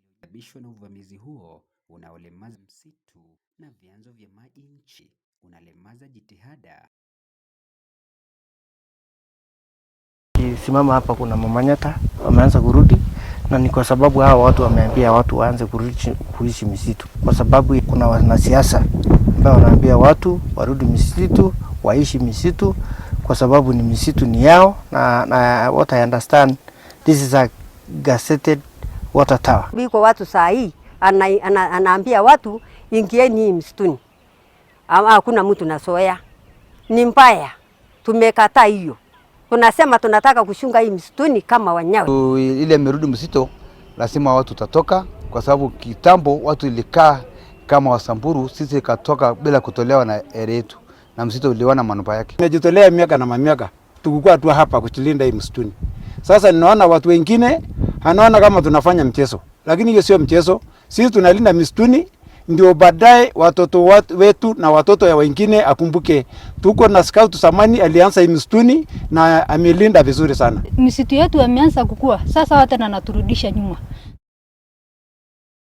Yaliyosababishwa na uvamizi huo unaolemaza msitu na vyanzo vya maji nchi unalemaza jitihada. Simama hapa, kuna mamanyata wameanza kurudi, na ni kwa sababu hawa watu wameambia watu waanze kurudi kuishi misitu, kwa sababu kuna wanasiasa ambao wanaambia watu warudi misitu, waishi misitu, kwa sababu ni misitu ni yao, na what I understand, this is a gazetted water tower. Biko watu saa hii anaambia watu, "Ingieni hii msituni." Ama hakuna mtu nasoea, ni mbaya, tumekataa hiyo. Tunasema tunataka kuchunga hii msituni kama wenyewe. Ile imerudi msitu, lazima watu tutatoka, kwa sababu kitambo watu ilikaa kama Wasamburu, sisi katoka bila kutolewa na area yetu, na msitu uliona manufaa yake. Tumejitolea miaka na mamiaka tukikuwa tu hapa kuchilinda hii msituni. Sasa ninaona watu wengine anaona kama tunafanya mchezo, lakini hiyo sio mchezo. Sisi tunalinda msituni ndio baadaye watoto wetu na watoto ya wengine akumbuke tuko na scout zamani alianza hii msituni na amelinda vizuri sana. Misitu yetu ameanza kukua sasa, tena naturudisha nyuma.